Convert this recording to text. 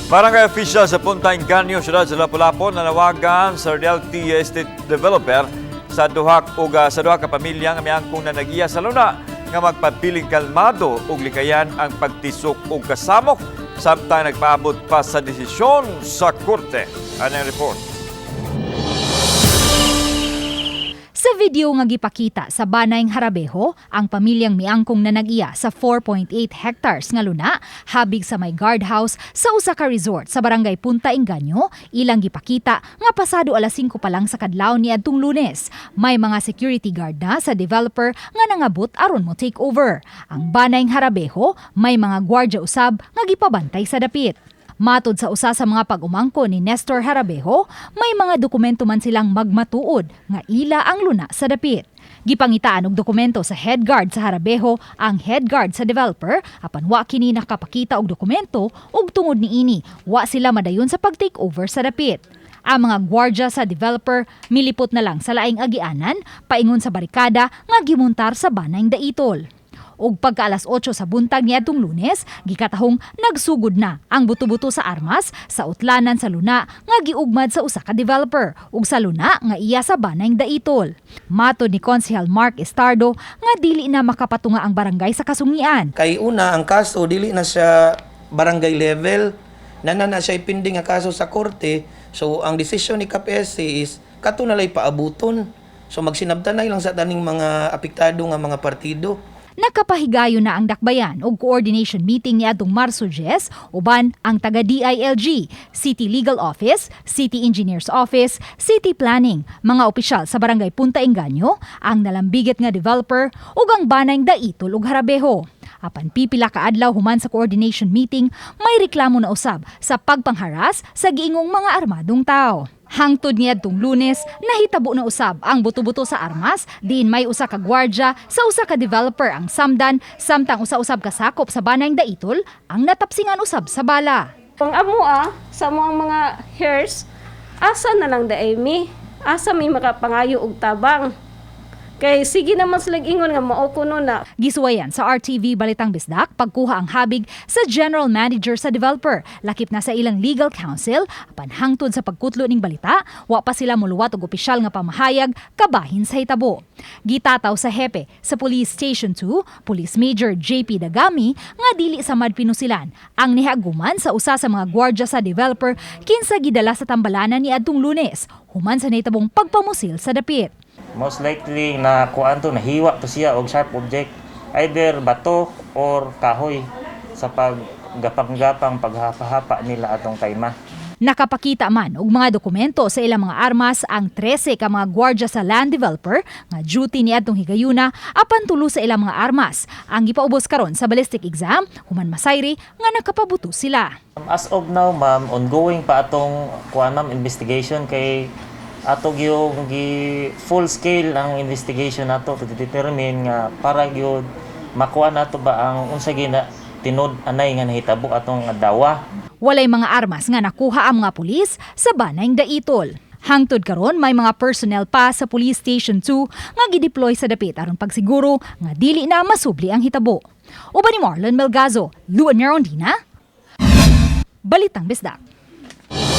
Barangay official sa Punta Engaño, siyudad sa Lapu-Lapu, nanawagan sa realty estate developer sa duha ka pamilya nga miangkong nanagiya sa luna nga magpabiling kalmado ug likayan ang pagtisok og kasamok samtang nagpaabot pa sa desisyon sa korte. Anang report? Sa video nga gipakita sa Banayng Harabeho, ang pamilyang miangkong nanag-iya sa 4.8 hectares nga luna habig sa may guardhouse sa usa ka resort sa Barangay Punta Engaño, ilang gipakita nga pasado alas 5 pa lang sa kadlawon niadtong Lunes. May mga security guard na sa developer nga nangabot aron mo take over. Ang Banayng Harabeho may mga gwardya usab nga gipabantay sa dapit. Matod sa usa sa mga pag-umangko ni Nestor Harabeho, may mga dokumento man silang magmatuod nga ila ang luna sa dapit. Gipangitaan og dokumento sa head guard sa Harabeho ang head guard sa developer apan wa kini nakapakita og dokumento ug tungod niini wa sila madayon sa pag-take over sa dapit. Ang mga gwardya sa developer milipot na lang sa laing agianan paingon sa barikada nga gimuntar sa Banayng Daitol. Ug pagka alas 8 sa buntag niadtong Lunes, gikatahong nagsugod na ang buto-buto sa armas sa utlanan sa luna nga giugmad sa usa ka developer ug sa luna nga iya sa Banayng Daitol. Matod ni Konsehal Mark Estardo nga dili na makapatunga ang barangay sa kasungian. Kay una, ang kaso dili na siya barangay level. Nana na siya pending nga kaso sa korte. So ang desisyon ni CAPSC is kato na lay paabuton. So magsinabtan na lang sa taning mga apektado nga mga partido. Nakapahigayon na ang dakbayan og coordination meeting niadtong Marso 10 uban ang taga DILG, City Legal Office, City Engineers Office, City Planning, mga opisyal sa Barangay Punta Engaño, ang nalambigit nga developer ug ang Banayng Daitol ug Harabeho. Apan pipila ka adlaw human sa coordination meeting, may reklamo na usab sa pagpangharas sa giingong mga armadong tao. Hangtod niadtong Lunes, nahitabo na usab ang buto-buto sa armas diin may usa ka gwardya sa usa ka developer ang samdan samtang usa-usab ka sakop sa Banayng Daitol ang natapsingan usab sa bala. Pang amo sa amo ang mga heirs, asa na lang daay mi? Asa mi makapangayo og tabang? Kay sige naman sila ingon nga mao kuno na. Gisuwayan sa RTV Balitang Bisdak pagkuha ang habig sa general manager sa developer, lakip na sa ilang legal counsel, apan hangtod sa pagkutlo ning balita, wa pa sila muluwat og opisyal nga pamahayag kabahin sa hitabo. Gitataw sa hepe sa Police Station 2, Police Major JP Dagami, nga dili samad pinusilan ang nihaguman sa usa sa mga gwardya sa developer kinsa gidala sa tambalanan niadtong Lunes, human sa nahitabong pagpamusil sa dapit. Most likely na kuan to, nahiwa to siya og sharp object, either bato or kahoy, sa paggapang-gapang, paghapa-hapa nila atong time. Nakapakita man og mga dokumento sa ilang mga armas ang 13 ka mga gwardya sa land developer nga duty niadtong higayuna, apan tulo sa ilang mga armas ang gipaubos karon sa ballistic exam human masayri nga nakapabuto sila. As of now, ma'am, ongoing pa atong kuan, ma'am, investigation, kay ato gyud gi full scale ang investigation nato to determine nga para gyud makuha nato ba ang unsa gina tinud anay nga nahitabo atong dawa. Walay mga armas nga nakuha ang mga pulis sa Banayng Daitol. Hangtod karon may mga personnel pa sa Police Station 2 nga gideploy sa dapit aron pagsiguro nga dili na masubli ang hitabo. Uban ni Marlon Melgazo, Luan Mirondina, Balitang Bisdak.